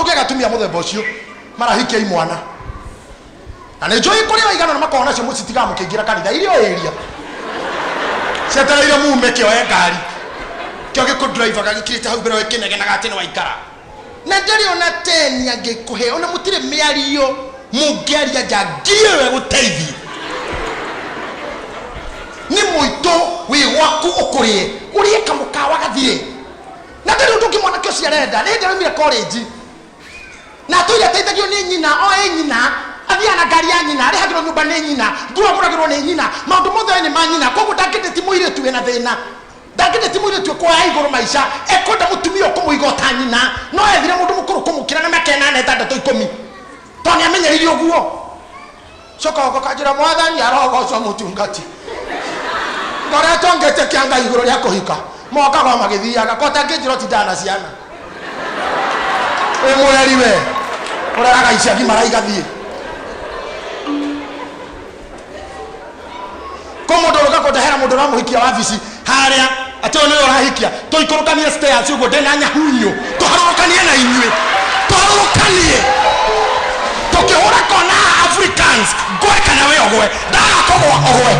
Ndũngĩaga atumia mũthemba ũcio marahikia imwana. Na nĩ njũĩ kũrĩ o aigana na makoragwo nacio mũcitigaga mũkĩingĩra kanitha irĩ o area. Cietereire mume kĩoe ngari. Kĩo gĩkũndrivaga gĩkirĩte hau mbere gĩkĩnegenaga atĩ nĩ waikara. Na ndarĩ ona teni angĩkũhe ona mũtirĩ mĩario mũngĩaria njangiri ĩyo ĩgũteithie. Nĩ mũitũ wĩ gwaku ũkũrĩe ũrĩe kamũkawa gathire. Na ndarĩ ũndũ ũngĩ mwanake ũcio arenda. Nĩ hĩndĩ araumire college. Na atũire ateithagio nĩ nyina, oĩ nyina, athiaga na ngari ya nyina, arĩhagĩrwo nyũmba nĩ nyina, nguo agũragĩrwo nĩ nyina, maũndũ mothe oĩ nĩ ma nyina. Koguo ndangĩndĩti mũirĩtu wĩna thĩna. Ndangĩndĩti mũirĩtu ũkuoya igũrũ maica, ekwenda mũtumia ũkũmũiga o ta nyina. No ethire mũndũ mũkũrũ kũmũkĩra na mĩaka ĩnana, ĩtandatũ, ikũmi. Tondũ nĩ amenyerire ũguo. Coka ũka ũkanjĩra mwathani arogocwo mũtungati. Ngoretwo ngĩtĩkia Ngai igũrũ rĩa kũhika. Mokaga o magĩthiaga. Ko ũtangĩnjĩra ũtindaga na ciana. Wĩ mũreri we. Ũreraga icagi maraigathiĩ. Kũ mũndũ ũroka kũndehera mũndũ ũramũhikia wabici harĩa atĩ ũyũ nĩwe ũrahikia tũikũrũkanie stairs ũguo ndĩna nyahunyo tũharũrũkanie na inyuĩ tũharũrũkanie tũkĩhũra kona Africans ngwe kana we ũgwe ndaga kũgwa ũgwe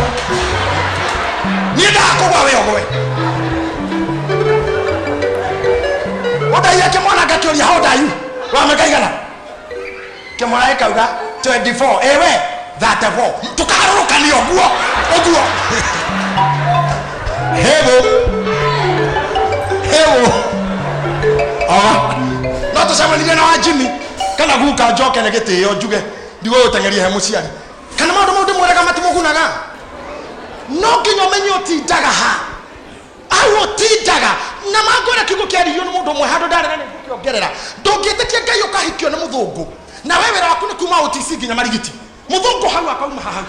niĩ ndaga kũgwa we ũgwe ũndaire kĩmwana ngakĩũria how old are you wa mĩaka igana Kĩmwana gĩkauga 24 ĩwe 34 tũkaharũrũkania ũguo ũguo hĩbũ hĩbũ oga no tũcemanirie na wa Jimmy kana guka njoke nĩ gĩtĩo njuge ndigũgũteng'eria he mũciari kana maũndũ mau ndĩmwĩraga matimũgunaga no nginya ũmenye ũtindaga ha Hau ũtindaga na mangwĩra kiugo kĩaririo nĩ mũndũ ũmwe handũ ndarĩ na nĩngũkĩongerera. Ndũngĩtĩkia Ngai ũkahikio nĩ mũthũngũ na we wĩra waku nĩ kuma OTC nginya Marigiti. Mũthũngũ hau akauma haha.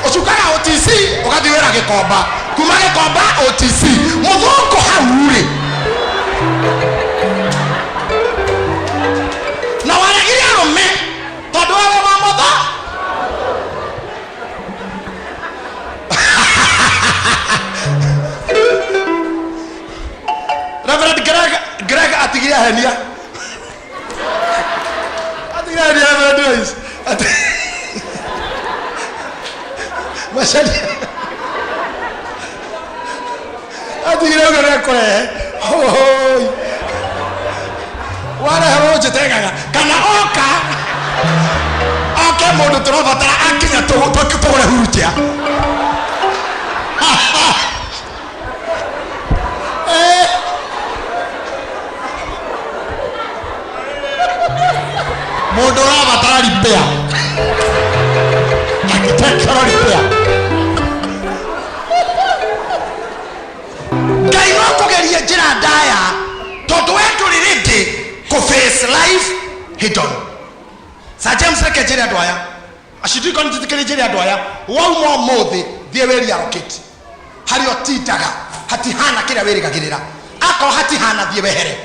Ũcukaga OTC ũgathiĩ wĩra Gĩkomba, kuma Gĩkomba OTC. Mũthũngũ hau rĩ. Na waregire arũme tondũ wewe wa mũthũ Reverend Greg, Greg atigire ahenia. Atigire ahenia Reverend Joyce. Ati Macaria. Atigire uga nĩ ekũrehe. Hoi. Warehe ũnjĩtegaga kana oka oke mũndũ tũrabatara akinya tũgũre hurunjia. Eh. Mũndũ ũrabatara repair. Architectural repair. Ngai no akũgerie njĩra ndaya tondũ we ndũrĩ ready kũ face life head on. Sir James reke njĩre andũ aya acio ndikoni njĩtĩkĩrie njĩre andũ aya wauma ũmũthĩ thiĩ wĩ reallocate harĩa ũtindaga hatihana kĩrĩa wĩrĩgagĩrĩra akorwo hatihana thiĩ wehere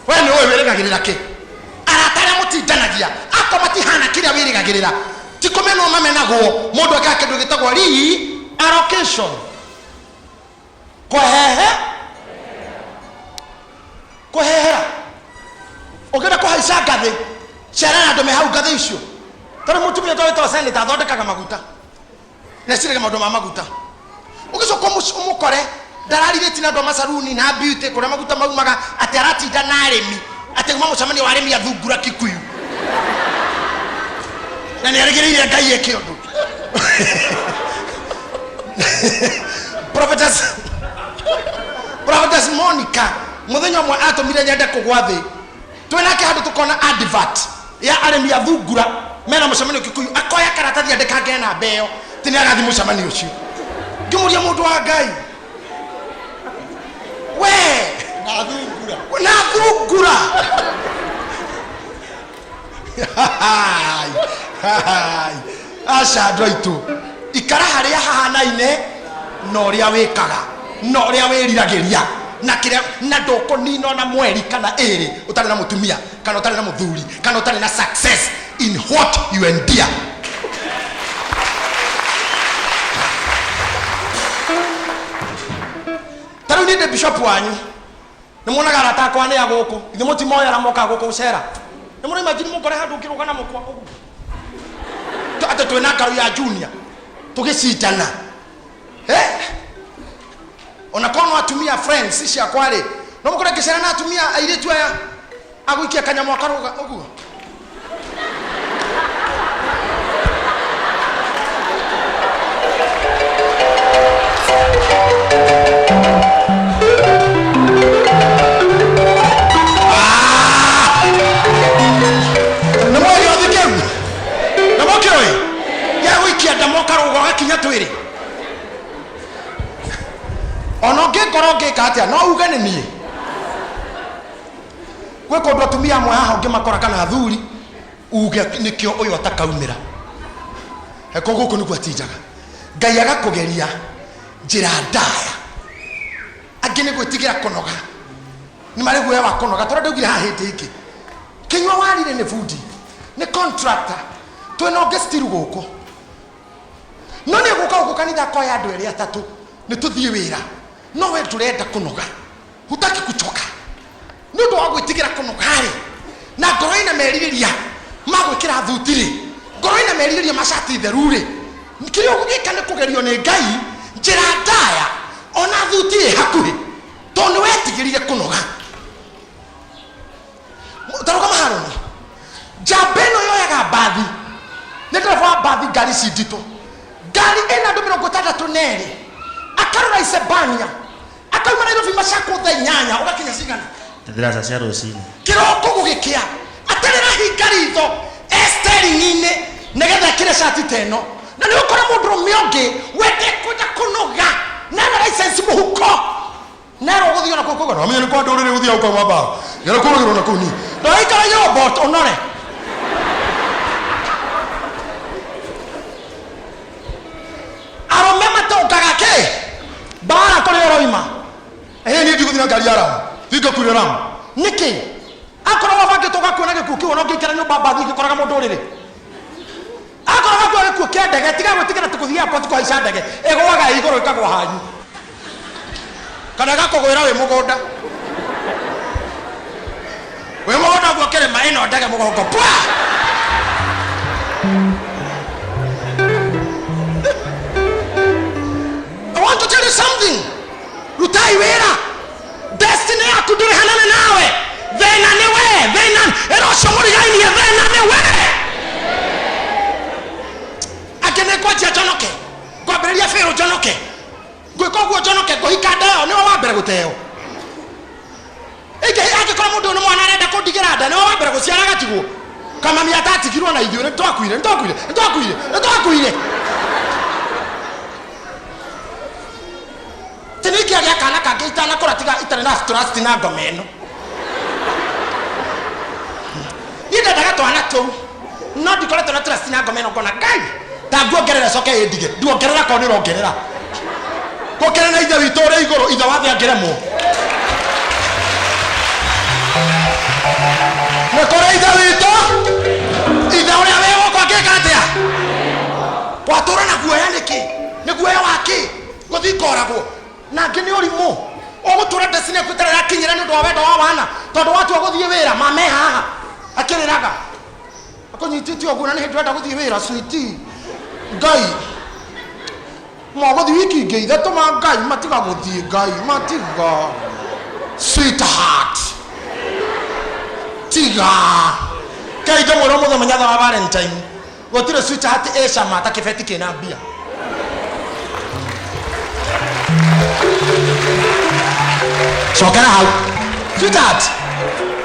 we nĩ ũĩ wĩrĩgagĩrĩra kĩ arata arĩa mũtindanagia akorwo matihana kĩrĩa wĩrĩgagĩrĩra ti kũmenwo mamenagwo mũndũ ekaga kĩndũ gĩtagwo reallocation kwehehe kwehehera ũngĩenda kũhaica ngathĩ cerera andũ me hau ngathĩ icio tondũ mũtumia ũcio wĩtagwo senator athondekaga maguta neciragia maũndũ ma maguta ũgĩcoka ũmũkore ndararirĩti na andũ a macaruni na beauty kũrĩa maguta maumaga atĩ aratinda na arĩmi atĩ uma mũcemanio wa arĩmi a thungura Kikuyu na nĩ arĩgĩrĩire Ngai eke ũndũ Prophetess Prophetess Monica mũthenya ũmwe atũmire nyende kũgwa thĩ twĩ nake handũ tũkona advert ya arĩmi a thungura mena mũcemanio Kikuyu akoya karatathi andĩkange namba ĩyo ti nĩ agathiĩ mũcemanio ũcio ngĩmũria mũndũ wa Ngai we Na thungura. Na thungura Hai, hai. Aca andũ aitũ ikara harĩa hahanaine na ũrĩa wĩkaga na ũrĩa wĩriragĩria na kĩrĩa na ndũkũnina ona mweri kana ĩrĩ ũtarĩ na mũtumia kana ũtarĩ na mũthuri kana ũtarĩ na success in what you endure. Ta rĩu niĩ ndĩ bishop wanyu. Nĩ muonaga arata akwa nĩ a gũkũ, ithe mũtimoĩ arĩa mokaga gũkũ gũcera. Nĩ mũra imagine mũkore handũ ũkĩrũga na mũkwa ũguo. Atĩ twĩna ngaru ya junior tũgĩcindana. Eh? Ona korwo no atumia friends ciakwa rĩ, no mũkore ngĩcera na atumia airĩtu aya agũikia kanyamũ akarũga ũguo. Nĩ mwĩ gĩothi kĩu? Nĩ mũkĩũĩ? Gĩa gũikia ndama ũkarũga ũgakinya twĩrĩ. Ona ũngĩngora ũngĩka atĩa, no uge nĩ niĩ. Gwĩ kũndũ atumia amwe haha ũngĩmakora kana athuri uge nĩkĩo ũyũ atakaumĩra. Heko gũkũ nĩkuo atinjaga. Ngai agakũgeria njĩra ndaya. Angĩ nĩ gwĩtigĩra kũnoga. Nĩ marĩ guoya wa kũnoga. Tondũ ndaugire haha hĩndĩ ĩngĩ. Kĩnyua warire nĩ bundi, nĩ contractor. Twĩna ũngĩ still gũkũ. No nĩ egũka gũkũ kanitha akoya andũ erĩ atatũ nĩ tũthiĩ wĩra. No we ndũrenda kũnoga. Hutaki kuchoka. Nĩ ũndũ wa gwĩtigĩra kũnoga-rĩ, na ngoro ĩna merirĩria ma gwĩkĩra thuti-rĩ, ngoro ĩna merirĩria ma cati theru-rĩ, kĩrĩa ũgũgĩka nĩ kũgerio nĩ Ngai njĩra ndaya, ona thuti ĩ hakuhĩ, tondũ nĩ wetigĩrire kũnoga. Ta rũgama Harũni. Njamba ĩno yoyaga mbathi, nĩ ndereba wa mbathi ngari ici nditũ, ngari ĩna andũ 62, akarora Isebania, Akauma Nairobi Machakos thaa 8 ũgakinya cigana? Thinaca cia rũcinĩ. Kĩroko gũgĩkĩa atarĩ rahinga ritho e steering-inĩ nĩgetha ekĩre cati ta ĩno. Na nĩ ũkora mũndũrũme ũngĩ we ndekwenda kũnoga na ena license mũhuko na erwo gũthiĩ ona kũu kũgana wamenya nĩ kwa ndũrĩrĩ gũthiaga gũkauma mbara ngera kũragĩrwo na kũu niĩ ndũraikara nyũmba ũnore. Arũme matongaga kĩ? Mbara kũrĩa ũroima. Ĩĩ niĩ ndigũthiĩ na ngari ya ramu. Thiĩ ngakuĩre ramu. Nĩkĩ? Akorwo wabangĩtwo ũgakua na gĩkuũ kĩu ona ũngĩikara nyũmba mbathi ĩgĩkoraga mũndũ ũrĩrĩ. Akorwo ũgakua gĩkuũ kĩa ndege, tiga gwĩtigĩra atĩ gũthiĩ airport kũhaica ndege, ĩgũaga ĩ igũrũ ĩkagwa hanyu. Kana ĩgakũgwĩra wĩ mũgũnda. Wĩ mũgũnda ũguo ũkĩrĩma ĩno ndege mũgongo pwa! I want to tell you something. Rutai wĩra. Destiny yaku ndĩrĩ hanene nawe. Thĩna nĩ we. Thĩna ĩra ũcio mũrigainie thĩna nĩ we. Angĩ nĩ ngwanjia njonoke. Ngwambĩrĩria bĩrũ njonoke. Ngwĩka ũguo njonoke ngũhika ndeo nĩwe wa mbere gũteo. Ĩngĩ angĩkorwo mũndũ ũyũ nĩ mwana arenda kũndigĩra nda nĩwe wa mbere gũciara agatigwo. Kamami atatigirwo na ithuĩ nĩ twakuire nĩ twakuire nĩ twakuire nĩ twakuire. Ti ningĩ agĩa kana kangĩ itanakũra tiga itarĩ na trust na ngoma ĩno. Niĩ ndendaga twana tũu no ndikoretwo na trust na ngoma ĩno ngona Ngai ta nguongerera coke ĩndige nduongerera korwo nĩ ũrongerera. Gũkĩrĩ na ithe witũ ũrĩ igũrũ ithe wa thĩ angĩremwo. Nĩ kũrĩ ithe witũ ithe ũrĩa wĩ gũkũ angĩka atĩa? Watũra na guoya nĩkĩ? Nĩ guoya wa kĩ? Gũthiĩ ngoragwo. Na angĩ nĩ ũrimũ. Ũgũtũra destiny yaku ĩtarĩ ĩrakinyĩra nĩ ũndũ wa wendo wa wana tondũ watua gũthiĩ wĩra mama e haha akĩrĩraga akũnyitĩte ũguo na nĩ hĩndĩ ũrenda gũthiĩ wĩra sweetie Ngai magũthiĩ wiki ingĩ ithatũ ma Ngai matiga gũthiĩ Ngai matiga sweetheart tiga Ngai ndĩmwĩra ũmũthĩ mũthenya wa Valentine gũtirĩ sweetheart ĩ cama ta kĩbeti kĩna mbia cokera hau sweetheart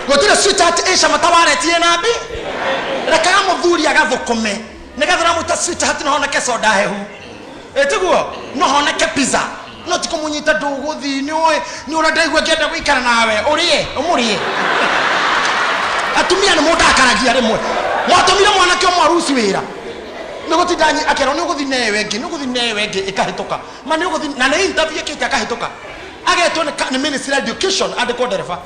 gũtirĩ sweetheart ĩ cama ta wareti ĩna mbi rekaga mũthuri agathũkũme nĩgetha ũramwĩta sweetheart no honeke soda hehu ĩtiguo no honeke pizza no ti kũmũnyita ndũgũthiĩ nĩũĩ nĩ ũrĩa ndaigua ngĩenda gũikara nawe ũrĩe ũmũrĩe atumia nĩ mũndakaragia rĩmwe mwatũmire mwanake ũmwe aruci wĩra nĩ gũtinda nyi akerwo nĩ ũgũthiĩ na ĩyo ĩngĩ nĩ ũgũthiĩ na ĩyo ĩngĩ ĩkahĩtũka ma nĩ ũgũthiĩ na nĩ interview ĩkĩte akahĩtũka agetwo nĩ ka- nĩ ministry of education andĩkwo ndereba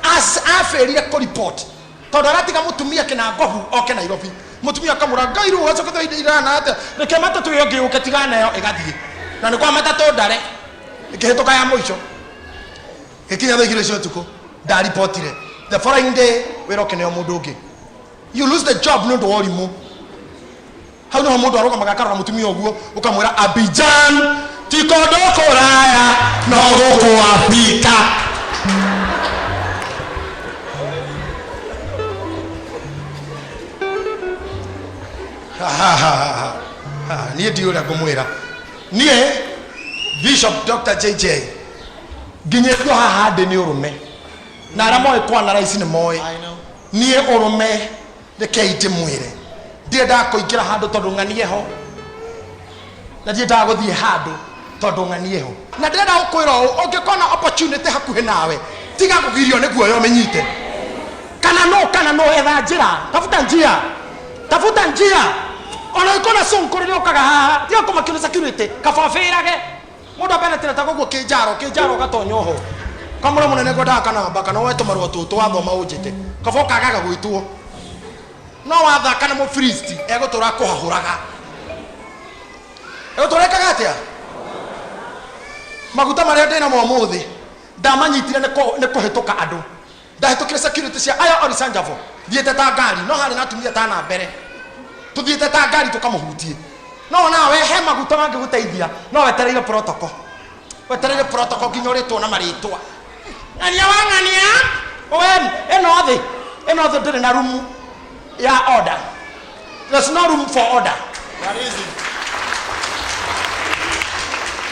As- abĩrire kũ report Tondũ aratiga mũtumia kĩna ngobu oke Nairobi. Mũtumia akamũra Ngai rĩu ũgacoka thaa irana atĩa? Reke matatũ ĩyo ĩngĩ yũke tigana ĩyo ĩgathiĩ. Na nĩ kwa matatũ ndare. Ĩkĩhĩtũka ya mũico. Ĩkinya thaa 2 cia ũtukũ. Ndaripotire the following day, wĩra ũkĩneo mũndũ ũngĩ. You lose the job nĩ ũndũ wa ũrimũ. Hau niho mũndũ arũgamaga akarora mũtumia ũguo, ũkamwĩra Abidjan ti kũndũ kũraya no gũkũ Afrika. Niĩ ndiũĩ ũrĩa ngũmwĩra. Niĩ Bishop Dr. JJ nginyĩtio haha ndĩ nĩ ũrũme, na arĩa moĩ kwana raici nĩ moĩ. I know. Niĩ ũrũme, rekei ndĩmwĩre, ndiendaga kũingĩra handũ tondũ ng'anie ho, na ndiendaga gũthiĩ handũ tondũ ng'anie ho. Na ndĩrenda gũkwĩra ũũ, ũngĩkona opportunity hakuhĩ nawe, tiga kũgirio nĩ guoya ũmĩnyite. Kana no, kana no, etha njĩra, tafuta njia, tafuta njia. Ona ũngĩkona cũnkũ rĩrĩa ũkaga haha, tiga kũmakio nĩ security, kaba ũbĩrage. Mũndũ ambe anetĩra ta ũguo kĩnjaro, kĩnjaro ũgatonya oho. Kamũra mũnene ngwendaga kanamba kana woe tũmarũa tũtũ wathoma ũnjĩte. Kaba ũkagaga gwĩtwo. No wathaka na mũfilisti egũtũra akũhahũraga. Egũtũra ekaga atĩa? Maguta marĩa ndĩnamo ũmũthĩ ndamanyitire nĩ kũhĩtũka andũ. Ndahĩtũkire security cia aya Orisanjavo thiĩte ta ngari, no harĩ na atumia ta na mbere tũthiĩte ta ngari tũkamũhutie. No nawe he maguta mangĩgũteithia, no wetereire protocol, wetereire protocol nginya ũrĩtwo na marĩtwa. Ng'ania wa ng'ania, we ĩno thĩ, ĩno thĩ ndĩrĩ na room ya order. There's no room for order. That is it.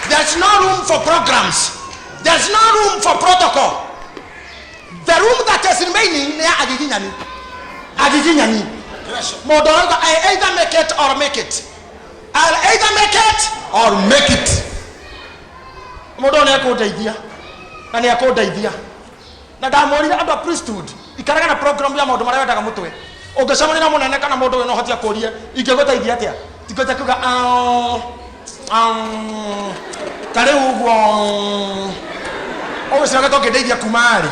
There's no room for programs. There's no room for protocol. The room that is remaining nĩ ya agiginyani. Agiginyani. Pressure. Mũndũ arauga, I either make it or make it. I'll either make it Or make it. Mũndũ ũyũ nĩ ekũndeithia na nĩ ekũndeithia. Na ndamwĩrire andũ a priesthood, ikaraga na program ya maũndũ marĩa wendaga mũtwe. Ũngĩcemania na mũnene kana mũndũ wĩna ũhoti akũrie ingĩgũteithia atĩa, tingĩhota kuga ta rĩu ũguo ũgĩcoka to ũngĩndeithia kuma rĩ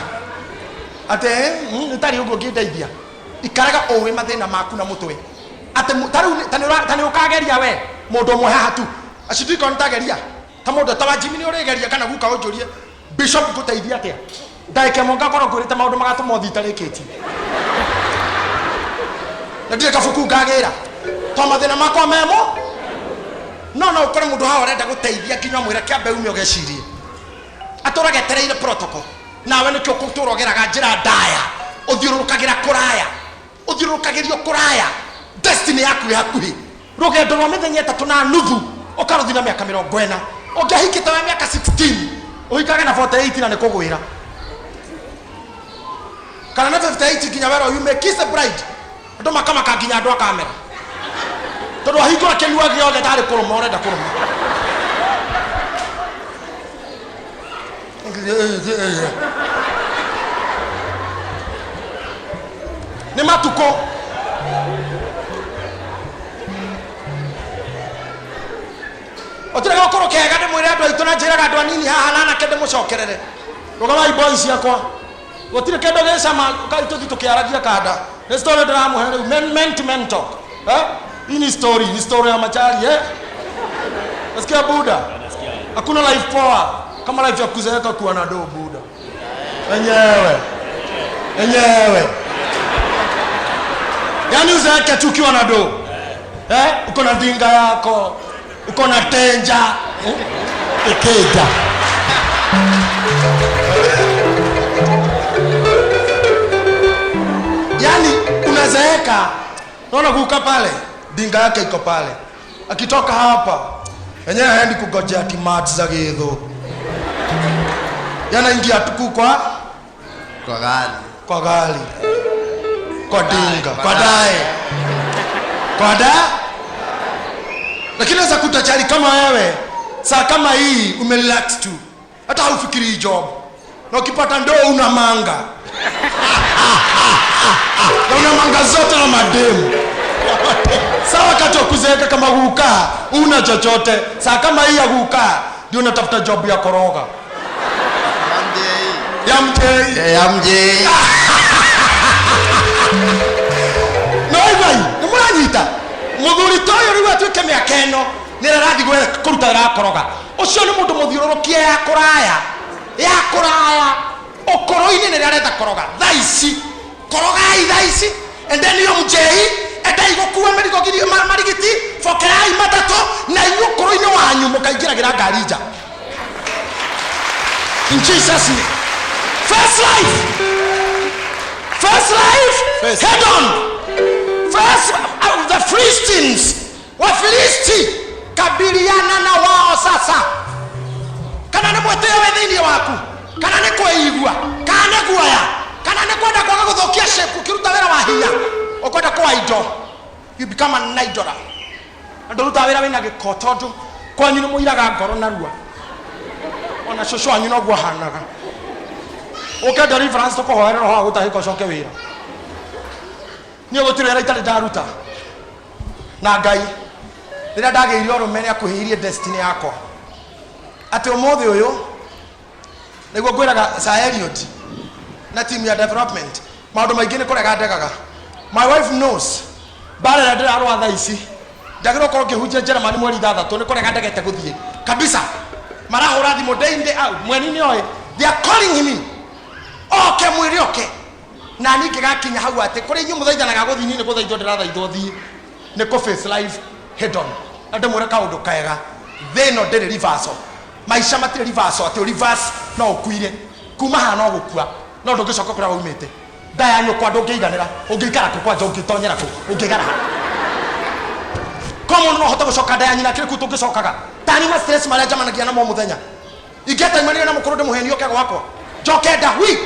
atĩ nĩ tarĩ ũguo ũngĩndeithia. Ikaraga ũĩ mathĩna maku na mũtwe atĩ ta rĩu ta nĩ ũkageria we mũndũ ũmwe haha tu acio ndiko nĩtageria ta mũndũ ta wa Jimmy nĩ ũrĩgeria kana guka ũnjũrie Bishop ngũteithia atĩa, ndagĩka ĩmwe ngakorwo ngwĩrĩte maũndũ magatũma ũthiĩ itarĩkĩtie na ndirĩ kabuku ngagĩra to mathĩna makwa memo. No no ũkore mũndũ haha ũrenda gũteithia nginya ũmwĩre kĩambe ume ũgecirie, atũraga etereire protocol. Nawe nĩkĩo ũtũra ũgeraga njĩra ndaya, ũthiũrũrũkagĩra kũraya, ũthiũrũrũkagĩrio kũraya, destiny yaku ĩ hakuhĩ. Rũgendo rwa mĩthenya ĩtatũ na nuthu ũkarũthiĩ na mĩaka 40. Ũngĩahikĩte wa mĩaka 16 ũhikage na 48 na nĩ kũgwĩra, kana na 58 nginya wero you may kiss the bride, andũ makamaka nginya andũ a kamera tondũ ahingũra kĩnua gĩothe tarĩ kũrũma ũrenda kũrũma. Nĩ matukũ ũtirĩ gũkũrũ kega. Ndĩmwĩre andũ aitũ na njĩraga andũ anini haha na anake, ndĩmũcokerere, rũgamai boys ciakwa, gũtirĩ kĩndũ gĩcama kai tũthi tũkĩaragia kanda. Nĩ story ndĩramũhe rĩu, men, men to men talk, eh? Hii ni story, ni story ya machari, eh? Nasikia buda, hakuna life poa kama life ya kuzeeka kuwa na do buda enyewe enyewe, yaani uzeeke tu ukiwa na do, eh? Uko na dinga yako, uko na tenja, eh? Ikeja. Yani unazeeka, naona kuka pale, dinga yake iko pale, akitoka hapa enyewe haendi kugojea timat za githu, yanaingia tuku kwa Kwa gari. Kwa gari, kwa dinga, kwa dae, kwa da. Lakini naweza kuta chali kama wewe saa kama hii umerelax tu, hata haufikiri job, na ukipata ndoo una manga na una manga zote na mademu. Saa wakati wa kuzeeka kama guka una chochote, saa kama hii ya guka ndio unatafuta job ya koroga ya mjei. Ya mjei. No igai nĩ mũranyita mũthuri ta ũyũ rĩu atuĩke mĩaka ĩno nĩ arathi kũruta wĩra wa koroga. Ũcio nĩ mũndũ mũthiũrũrũkie ya kũraya, ya kũraya. Ũkũrũ-inĩ nĩrĩo aretha koroga thaa ici. Korogai thaa ici, endeni yo mjei, endai gũkua mĩrigo marigiti, bokerai matatũ, na inyuĩ ũkũrũ-inĩ wanyu mũkaingĩragĩra ngari nja. In Jesus name. First life. First life. First. Head on. First, the Philistines. Wafilisti, kabiliana na wao sasa. Kana nĩ mwĩtĩo wĩ thĩinĩ waku, kana nĩ kwĩigua, kana nĩ guoya, kana nĩ kwenda kwaga gũthũkia shape ũkĩruta wĩra wa hinya, ũkwenda kwa indo, you become an idoler. Na ndũrutaga wĩra wĩna gĩko tondũ kwanyu nĩ mũiraga ngoro narua, ona cũcũ wanyu noguo ahanaga. Ũke deliverance tũkũhoere roho wa gũtahĩka ũcoke wĩra. Niĩ gũtirĩ wĩra itarĩ ndaruta na Ngai. Rĩrĩa ndagĩire ũrũme nĩ akuhĩhĩirie destiny yakwa, atĩ ũmũthĩ ũyũ nĩguo ngwĩraga Sir Eliot na team ya development, maũndũ maingĩ nĩ kũrega ndegaga. My wife knows mbara ĩrĩa ndĩrarũa thaa ici, njagĩrĩirwo gũkorwo ngĩhunjia Germany mweri 6, nĩ kũrega ndegete gũthiĩ kabisa. Marahũra thimũ day in day out, mweni nĩ oĩ, they are calling me, oke mwĩre oke. Na niĩ ngĩgakinya hau atĩ kũrĩ inyuĩ mũthaithanaga gũthiĩ, niĩ nĩ gũthaithwo ndĩrathaithwo thiĩ, nĩ kũ face life head on. Na ndĩmwĩre kaũndũ kega, thĩ ĩno ndĩrĩ reversal, maica matirĩ reversal, atĩ reverse no ũkuire kuma haha no gũkua, no ndũngĩcoka kũrĩa waumĩte. Nda ya nyũkwa ndũngĩiganĩra, ũngĩikara kũ kwanja, ũngĩtonyera kũ, ũngĩgera ha? Ko mũndũ no ahote gũcoka nda ya nyina akĩrĩ kũu tũngĩcokaga? Tani ma stress marĩa njemanagia namo mũthenya, ingĩataimanire na mũkũrũ ndĩmũhenie oke gwakwa njoke nda hui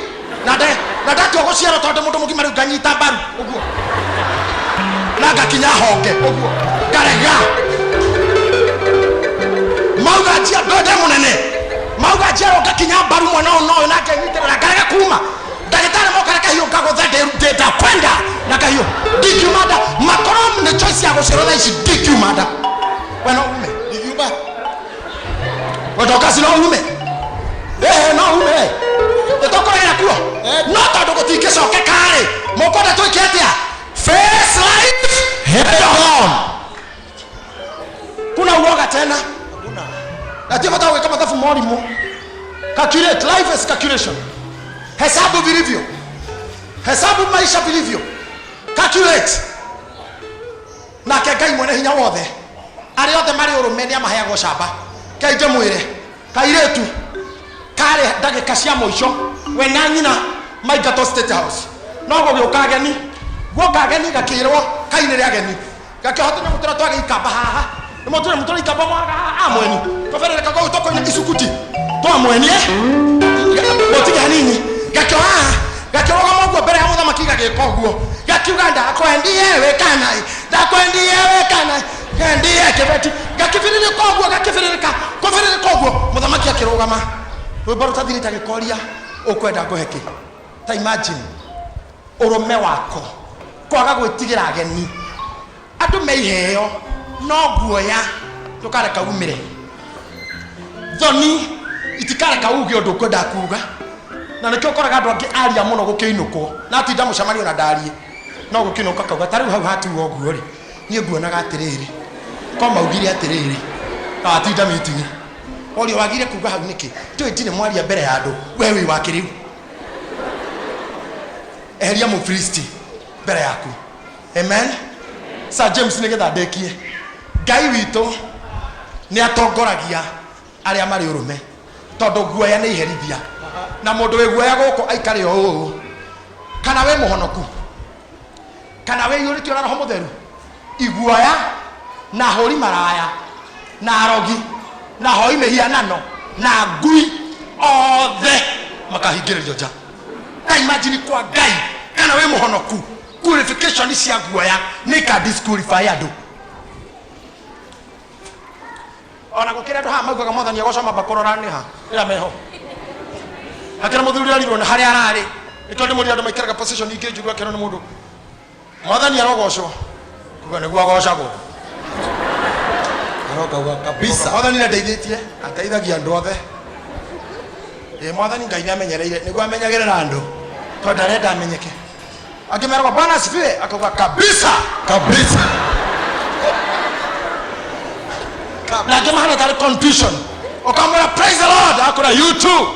na nde na ndatua gũciarwo tondũ mũndũ mũgima rĩu nganyita mbaru ũguo na ngakinya honge ũguo ngarega mauga njia ndonde mũnene mauga njiarwo ngakinya mbaru mwana ũyũ noyũ na ngenyitĩrĩra ngarega kuma ndagĩtarĩ moka na kahiũ ngagũtha ndĩndakwenda na kahiũ ndingiuma nda makorwo nĩ choice ya gũciarwo thaa ici ndingiuma nda. We no ume? Ndingiuma. Wendokasi no ume? Ĩĩ no ume, nĩtũkũrĩra kuo, no tondũ gũtingĩcokeka-rĩ, mũkwenda twĩke atĩa? Face life head on. Kuna uoga tena na ti bata gwĩka mathabu morimũ. Calculate, life is calculation. Hesabu vilivyo, hesabu maisha vilivyo, calculate. Nake Ngai mwene hinya wothe, arĩa othe marĩ ũrũme nĩ amaheaga ũcamba. Ngai ndĩmwĩre, kairĩtu karĩ ndagĩka cia mũico, we na nyina maingatwo State House, no gũgĩũka ageni. Guoka ageni gakĩrwo kainĩre ageni, gakĩoha tũnyamũ tũrĩa twagĩikamba haha, nĩ mũtũrĩ mũtũrĩ ikamba mwaga haha a mweni tũberereka kũu tũkoina icukuti twa mweni, mũtige hanini. Gakĩoha haha, gakĩrũgama ũguo mbere ya mũthamaki, gagĩka ũguo, gakiuga, "Ndakwendie wĩ kana, ndakwendie wĩ kana, kendie kĩbeti." Gakĩbĩrĩrĩka ũguo, gakĩbĩrĩrĩka kũbĩrĩrĩka ũguo, mũthamaki akĩrũgama, rwĩmbo rũtathirĩte, agĩkoria, "Ũkwenda ngũhe kĩ?" Ta imagine ũrũme wako kwaga gwĩtigĩra ageni. Andũ me iheo, no guoya ndũkareka umĩre, thoni itikareka uge ũndũ ũkwenda kuga. Na nĩkĩo ũkoraga andũ angĩ aria mũno gũkĩinũkwo na atinda mũcemanio na ndarie, no gũkĩinũka kauga, "Ta rĩu hau hatuo ũguo rĩ, niĩ nguonaga atĩrĩrĩ, ko maugire atĩrĩrĩ." Na watinda meeting orio wagire kuga hau nĩkĩ? Njũĩ ndirĩ mwaria mbere ya andũ. We wĩ wa kĩrĩu, eheria mũfilisti mbere yaku. Amen. Sir James, nĩgetha ndĩkie, Ngai witũ nĩ atongoragia arĩa marĩ ũrũme, tondũ guoya nĩ iherithia, na mũndũ wĩ guoya gũkũ aikare o ũũ, kana wĩ mũhonoku kana wĩiyũrĩtio na Roho Mũtheru, iguoya na hũri maraya na arogi na hoi mĩhianano na ngui othe makahingĩrĩrio nja. Ta imagine, kwa Ngai, kana wĩ mũhonoku, qualification cia guoya nĩ ika disqualify andũ. Ona gũkĩrĩ andũ haha maugaga, "Mwathani agocwo," mamba kũrora nĩ ha rĩrĩa meho hakĩra mũthuri arirwo na harĩa ararĩ. Nĩkĩo ndĩmũria, andũ maikaraga position ingĩ njũru, akĩrwo nĩ mũndũ, "Mwathani arogocwo," kuga nĩguo agocagwo. Arokauga kabisa. "Mwathani nĩ andeithĩtie." Ateithagia andũ othe. Ĩ Mwathani Ngai nĩ amenyereire, nĩguo amenyagĩrĩra andũ tondũ ndarenda amenyeke. Angĩ meragwo, "Bwana asifiwe," akauga, "Kabisa." Kabisa. Na angĩ mahana tarĩ confusion, ũkamwĩra, "Praise the Lord," akũra, "You too."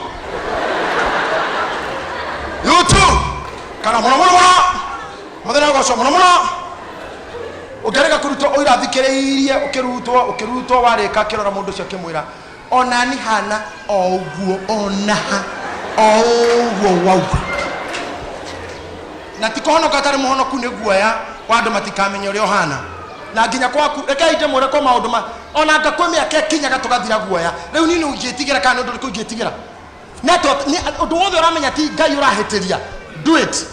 Kana mũno mũno mũno. Mũthenya ũgocwo mũno mũno. Ũngĩrega kũrutwo ũira thikĩrĩirie ũkĩrutwo ũkĩrutwo warĩka akĩrora mũndũ ũcio akĩmwĩra onani hana o ũguo ona ha o ũguo wauga. Na ti kũhonoka atarĩ mũhonoku nĩ guoya wa andũ matikamenya ũrĩa ũhana. Na nginya kwaku rekei ndĩmwĩre kwa maũndũ ma ona anga kwĩ mĩaka ĩkinyaga tũgathira guoya. Rĩu niĩ nĩ ingĩtigĩra kana nĩ ũndũ ũrĩkũ ingĩtigĩra? Nĩ atĩa ũndũ wothe ũramenya ti Ngai ũrahĩtĩria, do it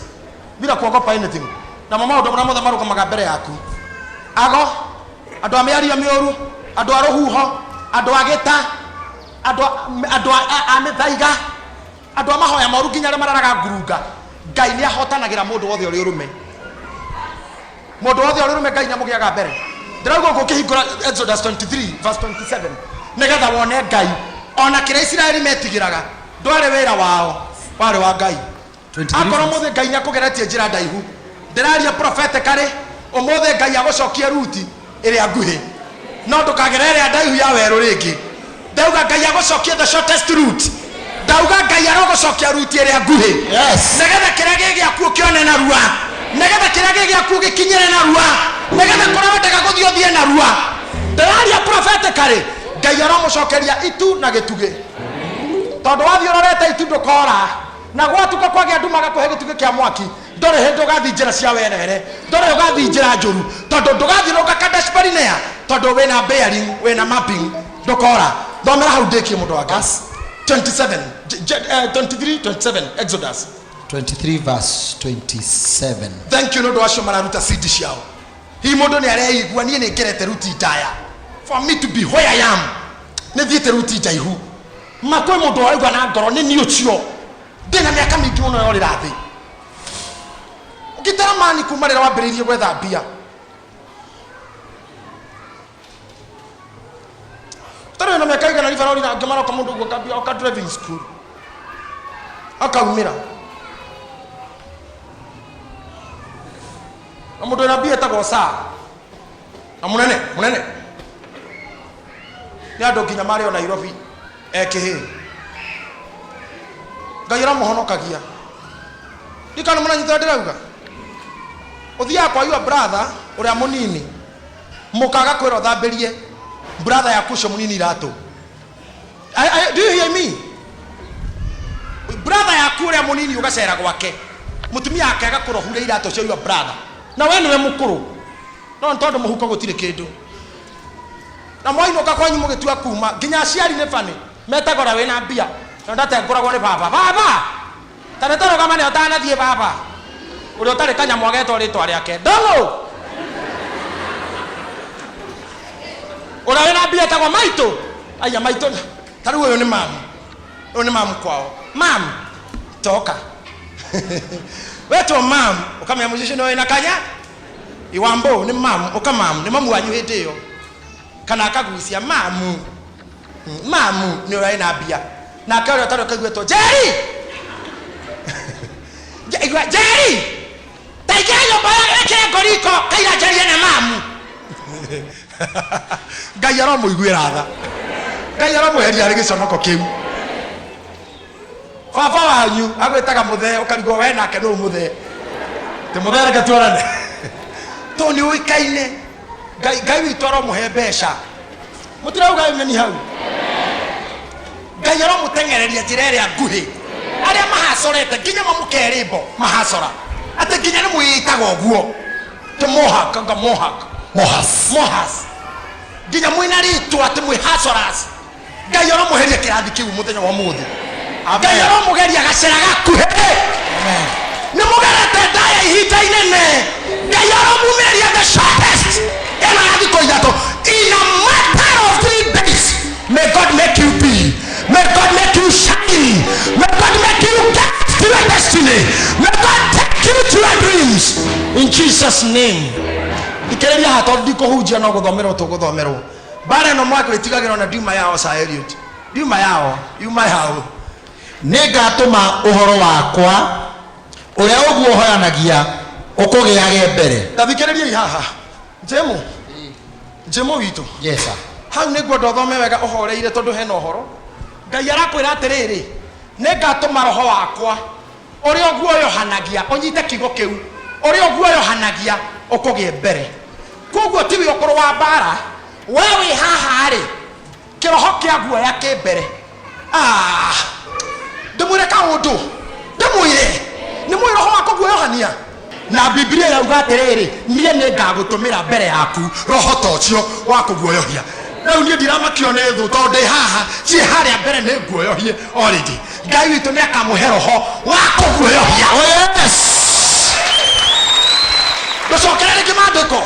bila kuogopa anything. Namo maũndũ marĩa mothe marũgamaga mbere yaku, ago, andũ a mĩario mĩũru, andũ a rũhuho, andũ a gĩta, andũ andũ a mĩthaiga, andũ a mahoya moru nginya arĩa mararaga ngurunga, Ngai nĩ ahotanagĩra mũndũ wothe ũrĩ ũrũme. Mũndũ wothe ũrĩ ũrũme Ngai nĩ amũgĩaga mbere. Ndĩrauga ũguo ũkĩhingũra Exodus 23 verse 27 nĩgetha wone Ngai ona kĩrĩa Isiraeli metigĩraga ndwarĩ wĩra wao, warĩ wa Ngai. 23 Akorwo ũmũthĩ Ngai nĩ akũgeretie njĩra ndaihu, ndĩraria prophetically, ũmũthĩ Ngai agũcokie ruti ĩrĩa nguhĩ, no ndũkagere ĩrĩa ndaihu ya werũ rĩngĩ. Ndauga Ngai agũcokie the shortest route. Ndauga Ngai arogũcokia ruti ĩrĩa nguhĩ. Yes. Nĩgetha kĩrĩa gĩ gĩaku ũkĩone narua. Nĩgetha kĩrĩa gĩ gĩaku gĩkinyĩre narua. Nĩgetha kũrĩa wendaga gũthiĩ ũthiĩ narua. Ndĩraria prophetically, Ngai aromũcokeria itu na gĩtugĩ. Tondũ wathiĩ ũrorete itu ndũkora. Na gwatuka kwagĩa nduma agakũhe gĩtugĩ kĩa mwaki. Ndũrĩ hĩndĩ ũgathiĩ njĩra cia werere. Ndũrĩ ũgathiĩ njĩra njũru. Tondũ ndũgathiĩ rũka Kadesh Barnea. Tondũ wĩna bearing, wĩna mapping. Ndũkora. Thomera hau ndĩkie mũndũ wa Ngai. 27, 23, 27, Exodus. 23 verse 27. Thank you nĩ ũndũ wacio mararuta CD ciao. Hihi mũndũ nĩ areigua niĩ nĩ ngerete ruti ndaya. For me to be where I am, nĩ thiĩte ruti ndaihu. Ma kwĩ mũndũ ũraigua na ngoro nĩ niĩ ũcio. Ndĩna mĩaka mĩingĩ mũno yorĩra thĩ. Ũngĩtara mani kuma rĩrĩa wambĩrĩirie gwetha mbia. Tarĩ na mĩaka igana riba rori nangĩ maroka mũndũ ũguo akambia oka driving school. Akaumĩra. Na mũndũ wĩna mbia etagwo saa. Na mũnene, mũnene. Nĩ andũ nginya marĩ o Nairobi ekĩhĩ. Ngai aramũhonokagia. Ndikana mũranyita ndĩrauga. Ũthiaga kwa your brother ũrĩa mũnini mũkaga kwĩra ũthambĩrie brother yaku ũcio mũnini iratũ. Do you hear me? Brother yaku ũrĩa mũnini ũgacera gwake mũtumia wake agakũrohure iratũ cia your brother na we nĩwe mũkũrũ no nĩ tondũ mũhuko gũtirĩ kĩndũ na mwainũka kwanyu mũgĩtua kuma nginya aciari nĩ bani metagwo ũrĩa wĩna mbia na ndatengũragwo nĩ baba baba ta nĩ tũrũgamane ũtanathiĩ baba ũrĩa ũtarĩ kanyamũ agetwo rĩtwa rĩake ndũng'ũ ũrĩa wĩna mbia etagwo maitũ aya maitũ ta rĩu ũyũ nĩ mamu ũyũ nĩ mamu kwao mamu toka wetwo mamu ũkamenya mũciĩ ũcio nĩ wĩna kanya iwambo nĩ mamu ũka mamu nĩ mamu wanyu hĩndĩ ĩyo kana akagucia mamu mamu nĩ ũrĩa wĩna mbia nake ũrĩa ũtarĩ ũkaiguĩtwo Jerry igua Jerry ta ingĩra nyũmba ĩkĩre ngoriko kaira njarie na mamu Ngai aromũiguĩra tha Ngai aromũheria harĩ gĩconoko kĩu baba wanyu agwĩtaga mũthee ũkarigwo we nake nũ mũthee ti mũthee reke tuonane tondũ nĩ ũĩkaine Ngai Ngai witũ aromũhe mbeca mũtirauga amen hau Ngai aromũteng'ereria njĩra ĩrĩa nguhĩ arĩa mahacorete nginya mamũke rĩmbo mahacora atĩ nginya nĩ mwĩĩtaga ũguo tĩ mohak anga mohak Mohas. mohas nginya mwĩna rĩtwa atĩ mwĩ hacoras Ngai aromũheria kĩrathi kĩu mũthenya wa ũmũthĩ Ngai aromũgeria gacĩra gakuhĩ Amen. nĩ mũgerete ndaya ihinda inene Ngai aromumĩrĩria the shortest ĩno ya thikũ ithatũ in a matter of 3 days may God make you be may God make you shine may God make you get to your destiny may God take you to your dreams in Jesus name thikĩrĩria haha tondũ ndikũhunjia no gũthomerwo tũgũthomerwo mbara ĩno mwaka ĩtigagĩrwo na ndiuma yao Sir Eliud ndiuma yao yuma yao Nĩngatũma ũhoro wakwa ũrĩa ũguo ũhoyanagia ũkũgĩage mbere. Ta thikĩrĩriai haha Njĩmũ Njĩmũ witũ Yes, sir. hau nĩguo ndothome wega ũhoreire tondũ hena ũhoro Ngai arakwĩra atĩrĩrĩ nĩngatũma roho wakwa Ũrĩa ũguoyohanagia, ũnyite kiugo kĩu, ũrĩa ũguoyohanagia ũkũgĩe mbere. Koguo tiwe ũkũrũa mbara, we wĩ haha rĩ, kĩroho kĩa guoya kĩ mbere. Ah, ndĩmwĩre kaũndũ, ndĩmwĩre nĩ mwĩ roho wa kũguoyohania. Na Biblia yauga atĩrĩrĩ, niĩ nĩ ngagũtũmĩra mbere yaku roho ta ũcio wa kũguoyohia. Rĩu niĩ ndiramakio nĩ thũ tondũ ndĩ haha, ciĩ harĩa mbere nĩ nguoyohie already. Ngai witũ nĩ akamũhe roho wa kũguoyohia. Oh yes. Ndũcokere rĩngĩ maandĩko.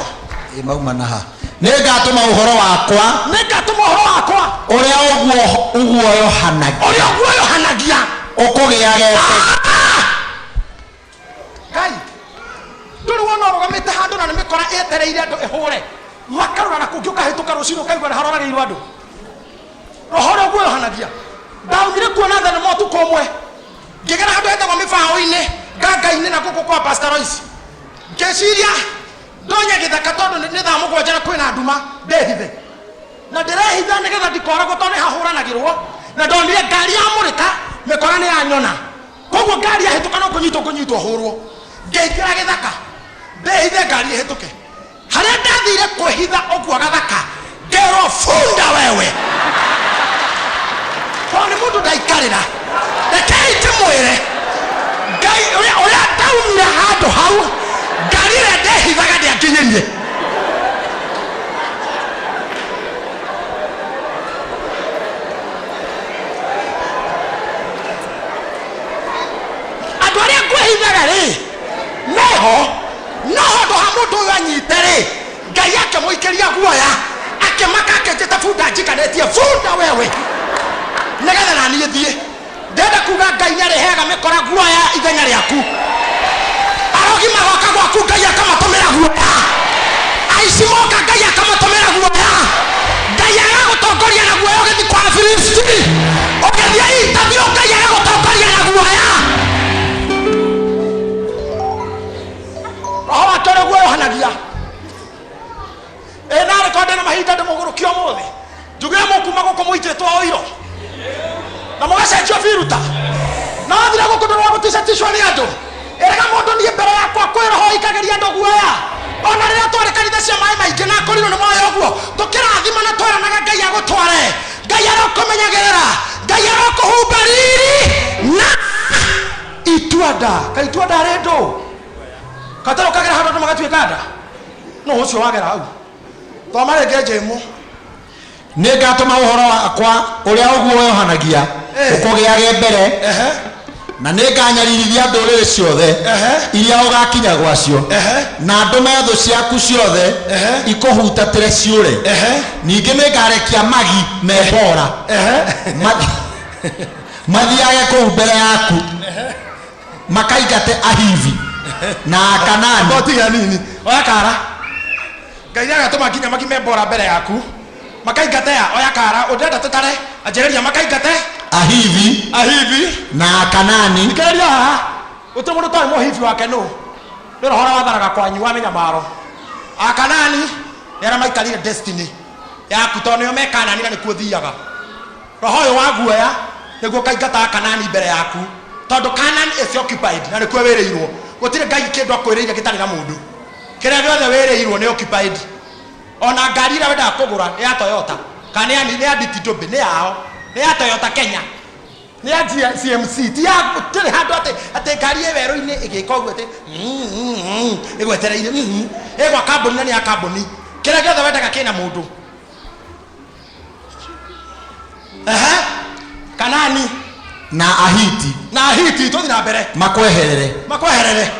Ĩ mauma na ha. Nĩ ngatũma ũhoro wakwa Nĩ ngatũma ũhoro wakwa ũrĩa ũguo ũguoyohanagia ũrĩa ũguoyohanagia ũkũgĩage mbere. Ngai ndũrĩ wona ũrũgamĩte handũ na nĩ mĩkora ĩetereire andũ ĩhũre makarora na kũngĩ ũkahĩtũka rũcinĩ ũkaigua nĩ haroragĩirwo andũ. Roho ũrĩa ũguoyohanagia. Ndaumire kuona thenema ũtukũ ũmwe, ngĩgera handũ hetagwo mĩbaũ-inĩ nganga-inĩ na gũkũ kwa Pastor Royce, ngĩciria ndonye gĩthaka tondũ nĩ thaa 7 na kwĩna nduma, ndĩhithe na ndĩrehitha nĩgetha ndikoragwo tondũ nĩ hahũranagĩrwo. Na ndonire ngari yamũrĩka, mĩkora nĩ yanyona, koguo ngari yahĩtũka no kũnyitwo kũnyitwo hũrwo. Ngĩingĩra gĩthaka ndĩhithe ngari ĩhĩtũke. Harĩa ndathire kwĩhitha ũguo gathaka, ngerwo bunda wewe, tondũ nĩ mũndũ ndaikarĩra. Rekei ndĩmwĩre, Ngai ũrĩa ũrĩa ndaumire handũ hau, ngari ĩrĩa ndehithaga ndĩanginyĩrire. Andũ arĩa ngwĩhithaga rĩ meho, no handũ ha mũndũ ũyũ anyite rĩ, Ngai akĩmũikĩria guoya, akĩmaka, akĩnjĩta bunda njikanĩtie, bunda wewe, nĩgetha na niĩ thiĩ. Ndĩrenda kuga Ngai nĩ arĩheaga mĩkora guoya ithenya rĩaku. Arogi magoka gwaku, Ngai akamatũmĩra guoya. Aici moka, Ngai akamatũmĩra guoya. Ngai agagũtongoria na guoya ũgĩthiĩ kwa Afilisti, ũgĩthiĩ interview, Ngai agagũtongoria na guoya. Roho wake ũrĩa guoyohanagia. Ĩ narĩ korwo ndĩna mahinda ndĩmũgũrũkie ũmũthĩ, njuge mũkuma gũkũ mũitĩtwo ũiro na mũgacenjio biruta, na wathire gũkũ ndũrĩ wa gũticaticwo nĩ andũ. Ĩrega mũndũ niĩ mbere yakwa kwĩ roho ũikagĩria andũ guoya. Ona rĩrĩa twarĩ kanitha cia maĩ maingĩ na akorirwo nĩ moĩ ũguo, tũkĩrathima na tweranaga Ngai agũtware, Ngai arokũmenyagĩrĩra, Ngai arokũhumba riri na itua nda. Kaĩ itua nda rĩ ndũ? Gatarũ kagera handũ andũ magatuĩka nda? No ũcio wagera hau. Thoma rĩngĩ Njĩmũ. Nĩ ngatũma ũhoro wakwa ũrĩa ũguoyohanagia ũkũgĩage mbere, na nĩ nganyaririthia ndũrĩrĩ ciothe iria ũgakinya gwacio, na ndũme thũ ciaku ciothe ikũhutatĩre ciũre. Ningĩ nĩ ngarekia magi membora mathiage kũu mbere yaku, makaingate Ahivi na Akanani. Tiga nini, oya kara. Ngai nĩ agatũma nginya magi membora mbere yaku makaingate ya. Oya kara, ũndĩrenda tũtare, anjĩrĩria makaingate Ahivi Ahivi na Akanani. Thikĩrĩria haha, gũtirĩ mũndũ ũtoĩ mũhivi wake nũ, nĩ roho ũrĩa wathanaga kwanyu wa mĩnyamaro. Akanani nĩ arĩa maikarire destiny yaku, tondũ nĩo me Kanani na nĩkuo ũthiaga. Roho ũyũ wa guoya nĩguo ũkaingata Akanani mbere yaku, tondũ Canaan is occupied na nĩkuo wĩrĩirwo. Gũtirĩ Ngai kĩndũ akwĩrĩire gĩtarĩ na mũndũ. Kĩrĩa gĩothe wĩrĩirwo nĩ occupied. Ona ngari ĩrĩa wendaga kũgũra nĩ ya Toyota kana nĩ ya DTW, nĩ yao, nĩ ya Toyota Kenya, nĩ ya CMC, ti ya gũtirĩ handũ atĩ atĩ ngari ĩ werũ-inĩ ĩgĩka ũguo atĩ ĩgwetereire ĩ gwa kambuni na nĩ ya kambuni. Kĩrĩa gĩothe wendaga kĩna mũndũ. Ehe. Kanani na Ahiti na Ahiti, tũthiĩ na mbere. Makweherere. Makweherere.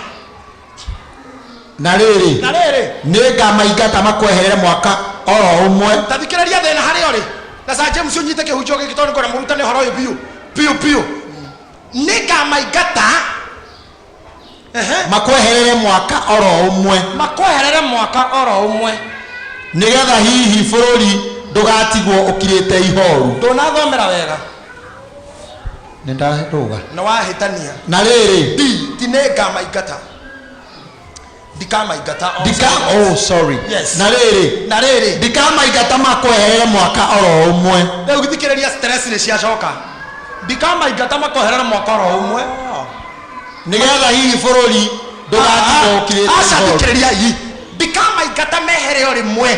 Na rĩrĩ, Na rĩrĩ, nĩ ngamaingata makweherere mwaka oro ũmwe. Ta thikĩrĩria thĩna harĩa ũrĩ na Sir James, ũnyite kĩhunjio gĩkĩ tondũ ngwenda mũrutane ũhoro ũyũ biũ biũ biũ. Nĩ ngamaingata. Ehe. Makweherere mwaka oro ũmwe, makweherere mwaka oro ũmwe, nĩgetha hihi bũrũri ndũgatigwo ũkirĩte ihoru. Ndũnathomera wega. Nĩ ndarũga. Nĩ wahĩtania. Na rĩrĩ, Ti nĩ ngamaingata, ndikamaingata ndika, oh sorry. Yes. Na rĩrĩ, Na rĩrĩ, ndikamaingata makweherere mwaka oro ũmwe. Rĩu thikĩrĩria, stress nĩ ciacoka. Ndikamaingata makweherere mwaka oro ũmwe. Nĩgetha hihi bũrũri ndũgatigwo ũkirĩte Aca, ihoru. thikĩrĩria i, ndikamaingata mehere o rĩmwe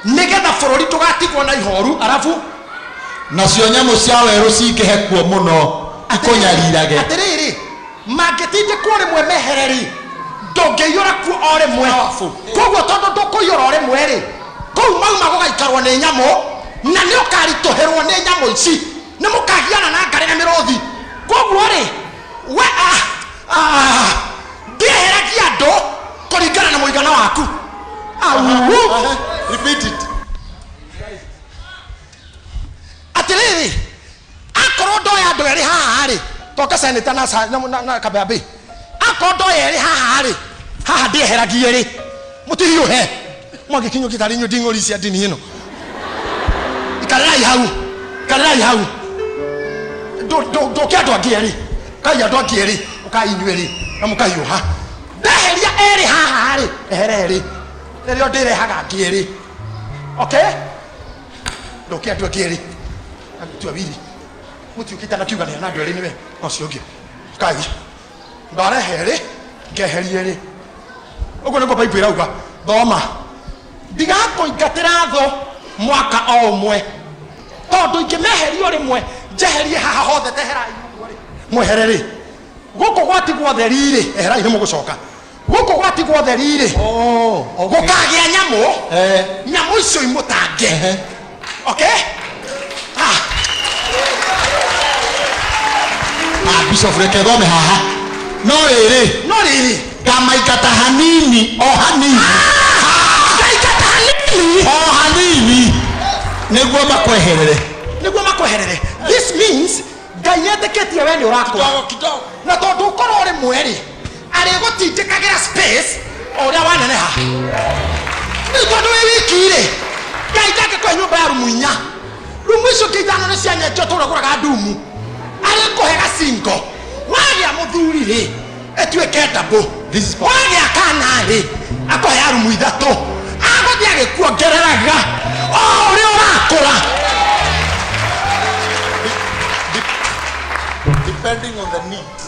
nĩgetha bũrũri ndũgatigwo na ihoru. Arabu? Nacio nyamũ cia werũ cingĩhe kuo mũno ikũnyarirage. Atĩrĩrĩ, mangĩtindĩkwo rĩmwe mehere rĩ, ndũngĩiyũra kuo o rĩmwe. Koguo tondũ ndũkũiyũra o rĩmwe rĩ, kũu mauma gũgaikarwo nĩ nyamũ, na nĩ ũkaritũhĩrwo nĩ nyamũ ici, nĩ mũkagiana na ngarĩ na mĩrũthi. Koguo rĩ, we ndieheragia andũ kũringana na mũigana waku. Au. Repeat it. Atĩrĩrĩ, akorwo ndoya andũ erĩ haha rĩ, toka seneta na, na kabambi, akorwo ndoya erĩ haha rĩ, haha ndĩeheragie rĩ, mũtihiũhe mwangĩkinyũkia tarĩ inyuĩ nding'ũri cia ndini ĩno. Ikarĩrai hau, ikarĩrai hau. Ndũke andũ angĩ erĩ, kai andũ angĩ erĩ, ũkai inyuĩ erĩ na mũkahiũha. Ndeheria erĩ haha rĩ, ehere erĩ, rĩrĩa ndĩrehaga angĩ erĩ. Okay, ndũke andũ angĩ erĩ, tua wili mũtiũkĩte na kiuganĩra na andũ erĩ, nĩwe na ũcio ũngĩ. Kai ndarehe erĩ, ngeheria erĩ. Ũguo nĩguo Bible ĩrauga. Thoma. Ndigakũingatĩra thũ mwaka o ũmwe, tondũ ingĩmeheria o rĩmwe, njeherie haha hothe, teherai ũguo rĩ, mwehere rĩ, gũkũ gwatigwo theri rĩ, eherai, nĩ mũgũcoka gũkũ gwatigwo theri rĩ. Oh, okay. Gũkagĩa nyamũ. Nyamũ icio imũtange. Okay. Ah, Bishop, reke thome haha. No rĩrĩ, No rĩrĩ, ngamaingata hanini, o hanini. Ngaingata hanini. O hanini nĩguo makweherere. Nĩguo makweherere. This means Ngai nĩetĩkĩtie we nĩ ũrakũra, na tondũ ũkorwo rĩmwe rĩ, arĩgũtindĩkagĩra space o ũrĩa waneneha. Rĩu tondũ wĩ wiki rĩ, Ngai ndangĩkũhe nyũmba ya rumu inya, rumu icio ingĩ ithano nĩ cia nyenje ũtũragũraga ndumu. Arĩkũhe gacingo. Wagĩa mũthuri rĩ, ĩtuĩke ndabũ. This is powerful. Wagĩa kana rĩ, akũhe ya rumu ithatũ, agũthiĩ agĩkuongereraga o ũrĩa ũrakũra. Depending on the needs.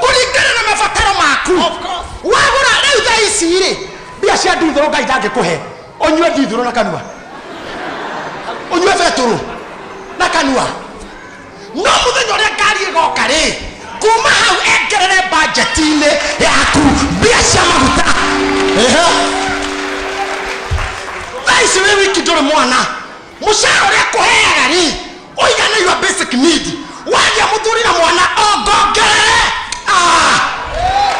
Kũringana na mabataro maku. Of course. Wagũra rĩu thaa ici rĩ, mbia cia nduthũrũ Ngai ndangĩkũhe ũnyue ndithũrũ na kanua, ũnyue betũrũ na kanua. No mũthenya ũrĩa ngari ĩgoka rĩ, kuma hau engerere bajeti-inĩ yaku mbia cia maguta. Thaa ici wĩ wiki, ndũrĩ mwana, mũcara ũrĩa kũheaga rĩ, ũigana your basic need. Wagĩa mũthuri na mwana, ongongerere.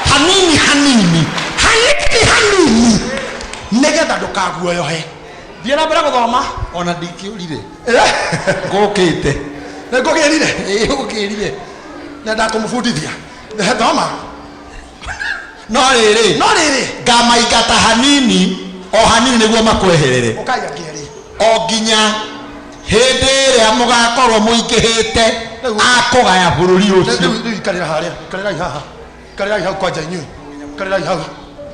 Hanini hanini. Hanini hanini, nĩgetha ndũkaguoyohe. Thiĩ na mbere gũthoma. Ona ndingĩũrire. Ngũkĩte. Nĩ ngũgĩrire. Ĩĩ, ũkĩrire. Nyendaga kũmũbundithia. Thoma. No rĩrĩ, No rĩrĩ, ngamaingata hanini, o hanini, nĩguo makweherere. Ũkai angĩ erĩ. O nginya hĩndĩ ĩrĩa mũgakorwo mũingĩhĩte akũgaya bũrũri ũcio. Rĩu ikarĩra harĩa, ikarĩrai haha, ikarĩrai hau kwanja inyuĩ, ikarĩrai hau,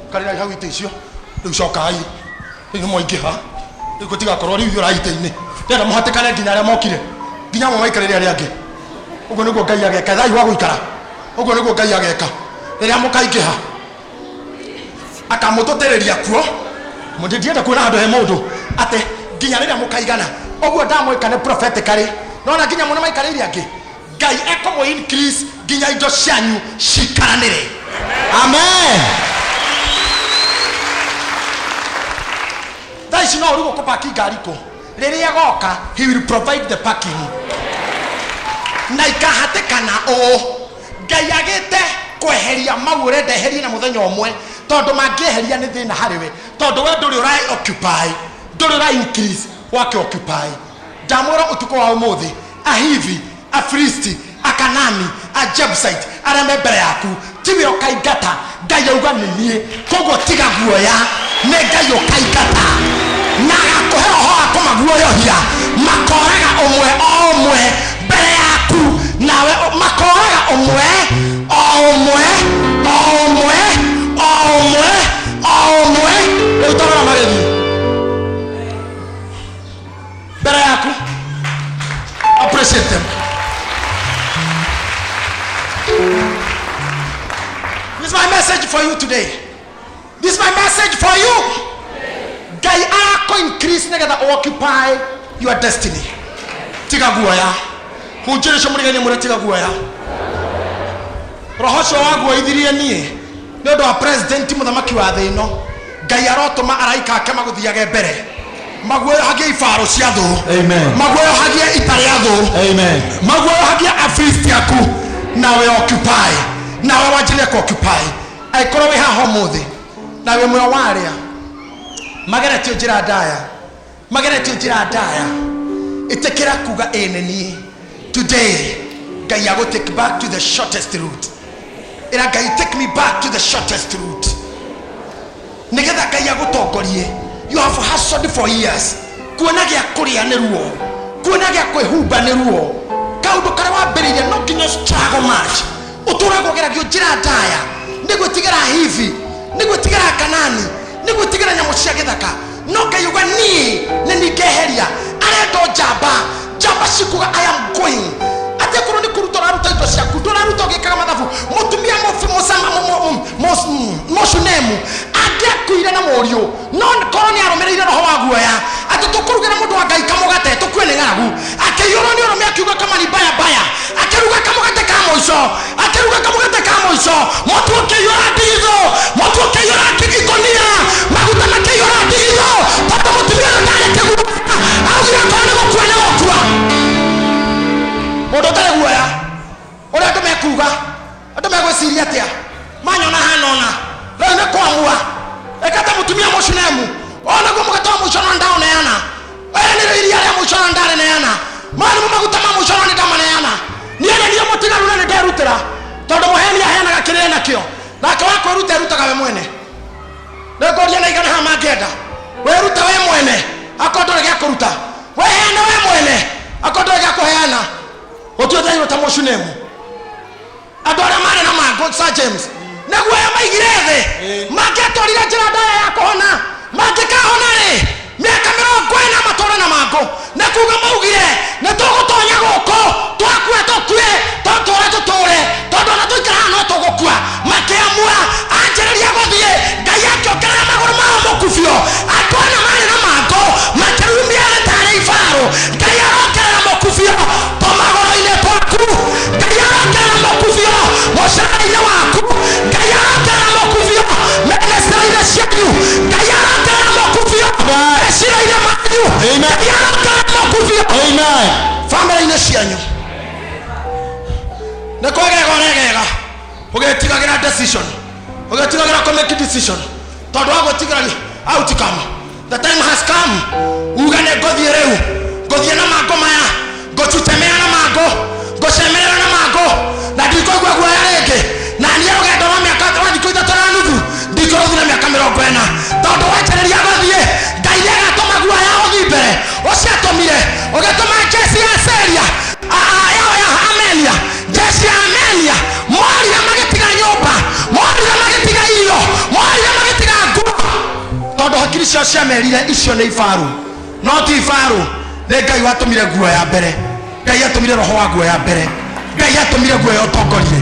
ikarĩrai hau itĩ icio. Rĩu cokai, rĩu nĩ mwaingĩha, rĩu gũtigakorwo rĩu iyũrai itĩ-inĩ. Ndĩrenda mũhatĩkane nginya arĩa mokire, nginya amwe maikarĩre arĩa angĩ. Ũguo nĩguo Ngai ageka. Ethai gwa gũikara. Ũguo nĩguo Ngai ageka rĩrĩa mũkaingĩha, akamũtũtĩrĩria kuo. Ndienda kuona handũ he mũndũ atĩ nginya rĩrĩa mũkaigana. Ũguo ndamwĩka nĩ prophetically, nona nginya mũno maikarĩire angĩ, Ngai ekũmũ increase nginya indo cianyu cikaranĩre. Amen. Thaa ici no ũrigwo kũpaki ngari kũ. Rĩrĩa agoka, he will provide the parking na ikahatĩkana ũũ. Ngai agĩte kweheria mau ũrenda eherie na mũthenya ũmwe, tondũ mangĩeheria nĩ thĩna harĩ we, tondũ we ndũrĩ ũra occupy, ndũrĩ ũra increase wake occupy. Ndamwĩra ũtukũ wa ũmũthĩ, Ahivi, Afilisti, Akanani, Ajebusite arĩa me mbere yaku, tiwe ũkaingata. Ngai auga nĩ niĩ. Koguo tiga guoya, nĩ Ngai ũkaingata na agakũhe roho wa kũmaguoyohia. Makoraga ũmwe o ũmwe mbere yaku, nawe makoraga ũmwe o ũmwe, o ũmwe, o ũmwe, o ũmwe. Rĩu torora magĩthiĩ mbere yaku. Appreciate them. This is my message for you today. This is my message for you. Ngai arako increase nĩgetha occupy your destiny. Tiga guoya. Hunjĩrĩ ũcio mũrigainie mwĩre tiga guoya. Roho ũcio waguoithirie niĩ nĩ ũndũ wa president mũthamaki wa thĩ ĩno. Ngai arotũma araika ake magũthiage mbere. Maguoyohagie ibaro cia thũ. Amen. Maguoyohagie ita rĩa thũ. Amen. Maguoyohagie Afilisti aku nawe occupy. Nawe wanjĩrĩrie ku occupy. Angĩkorwo wĩ haha ũmũthĩ na wĩ mũrĩa wa arĩa mageretio njĩra ndaya, mageretio njĩra ndaya, ĩtĩkĩra kuga ĩĩ nĩ niĩ. Today Ngai agũ take back to the shortest route. Ĩra Ngai, take me back to the shortest route, nĩgetha Ngai agũtongorie. You have hustled for years. Kuona gĩa kũrĩa nĩ ruo, kuona gĩa kwĩhumba nĩ ruo. Kaũndũ karĩa wambĩrĩirie no nginya struggle much. Ũtũraga ũgeragio njĩra ndaya nĩ gwĩtigĩra hivi, nĩ gwĩtigĩra Kanani, nĩ gwĩtigĩra nyamũ cia gĩthaka. No Ngai uga niĩ nĩ ningeheria. Arenda o njamba, njamba cikuga I am going. Atĩ akorwo nĩ kũruta ũraruta indo ciaku, ndũraruta ũgĩkaga mathabu. Mũtumia Mũshunemu angĩakuire na mũriũ, no korwo nĩ arũmĩrĩire roho wa guoya atĩ tũkũrugĩra mũndũ wa Ngai kamũgate tũkue nĩ ng'aragu, akĩiyũrwo nĩ ũrũme akiuga kamani mbaya mbaya, akĩruga kamũgate ka mũico, akĩruga kamũgate ka mũico, mũtu ũkĩiyũra ndigithũ, mũtu ũkĩiyũra ikũnia, maguta makĩiyũra ndigithũ, tondũ mũtumia ũyũ ndarĩ kĩguoya. Augire korwo nĩ gũkua nĩ gũkua. Mũndũ ũtarĩ guoya, ũrĩa andũ mekuga, andũ megwĩciria atĩa manyona hana ona rĩu nĩ kwamua. Ĩka ta mũtumia Mũshunemu, onaguo mũgate wa mũico no ndaũneana, ĩrĩ nĩrĩo iria rĩa mũico no ndarĩneana, maya nĩmo maguta ma mũico no nĩ ndamaneana. Niĩ nĩ niĩ mũtigaru na nĩ nderutĩra, tondũ mũheani aheanaga kĩrĩa enakĩo, nake wa kwĩruta erutaga we mwene. Nĩngũria na igana haha mangĩenda wĩrute we mwene, akorwo ndũrĩ gĩa kũruta weheane we mwene, akorwo ndũrĩ gĩa kũheana ũtuĩte ta Mũshunemu. Andũ arĩa marĩ na mangũ Sir James nĩguo aya maigire thĩ mangĩatwarire njĩra ndaya ya kũhona, mangĩkahona rĩ mĩaka 40 matũre na mangũ. Nĩ kuga maugire nĩ tũgũtonya gũkũ, twakua tũkue, tũtũre tũtũre, tondũ ona tũikara haha no tũgũkua. Makĩamua anjĩrĩria gũthiĩ, Ngai akĩongerera magũrũ mao mũkubio. Andũ ana marĩ na mangũ makĩrurumia thĩ tarĩ ibarũ. Ngai arongerera mũkubio tũmagũrũ-inĩ twaku. Ngai arongerera mũkubio mũcara-inĩ waku. Ngai arongerera mũkubio ministry-inĩ cianyu. Ngai arongerera mũkubio meciria-inĩ manyu. Amen. Ngai arongerera mũkubio Amen. bamĩrĩ-inĩ cianyu. Nĩ kwegega ũregega ũgetigagĩra decision, ũgetigagĩra kũ make decision, tondũ wa gwĩtigĩra outcome. The time has come uga nĩ ngũthiĩ rĩu, ngũthiĩ na mangũ maya, ngũchuchemea na mangũ, ngũcemerera na mangũ, na ndikũigua guoya rĩngĩ. Na niĩ rũgendo rwa mĩaka rwa thikũ 3.5 ndikũrũthiĩ na mĩaka 40, tondũ wanjĩrĩria gũthiĩ Ngai nĩagatũma guoya ũthiĩ mbere. Ũcio atũmire ũgĩtũma jeshi ya Syria, ya Armenia, jeshi ya Armenia morire magĩtiga nyũmba, morire magĩtiga irio, morire magĩtiga nguo, tondũ hakiri ciao ciamerire icio nĩ ibaru. No ti ibaru, nĩ Ngai watũmire guoya mbere. Ngai atũmire roho wa guoya mbere. Ngai atũmire guoya ũtongorie.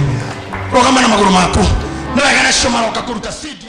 Rũgama na magũrũ maku. Nĩ wega nacio maroka kũruta seed.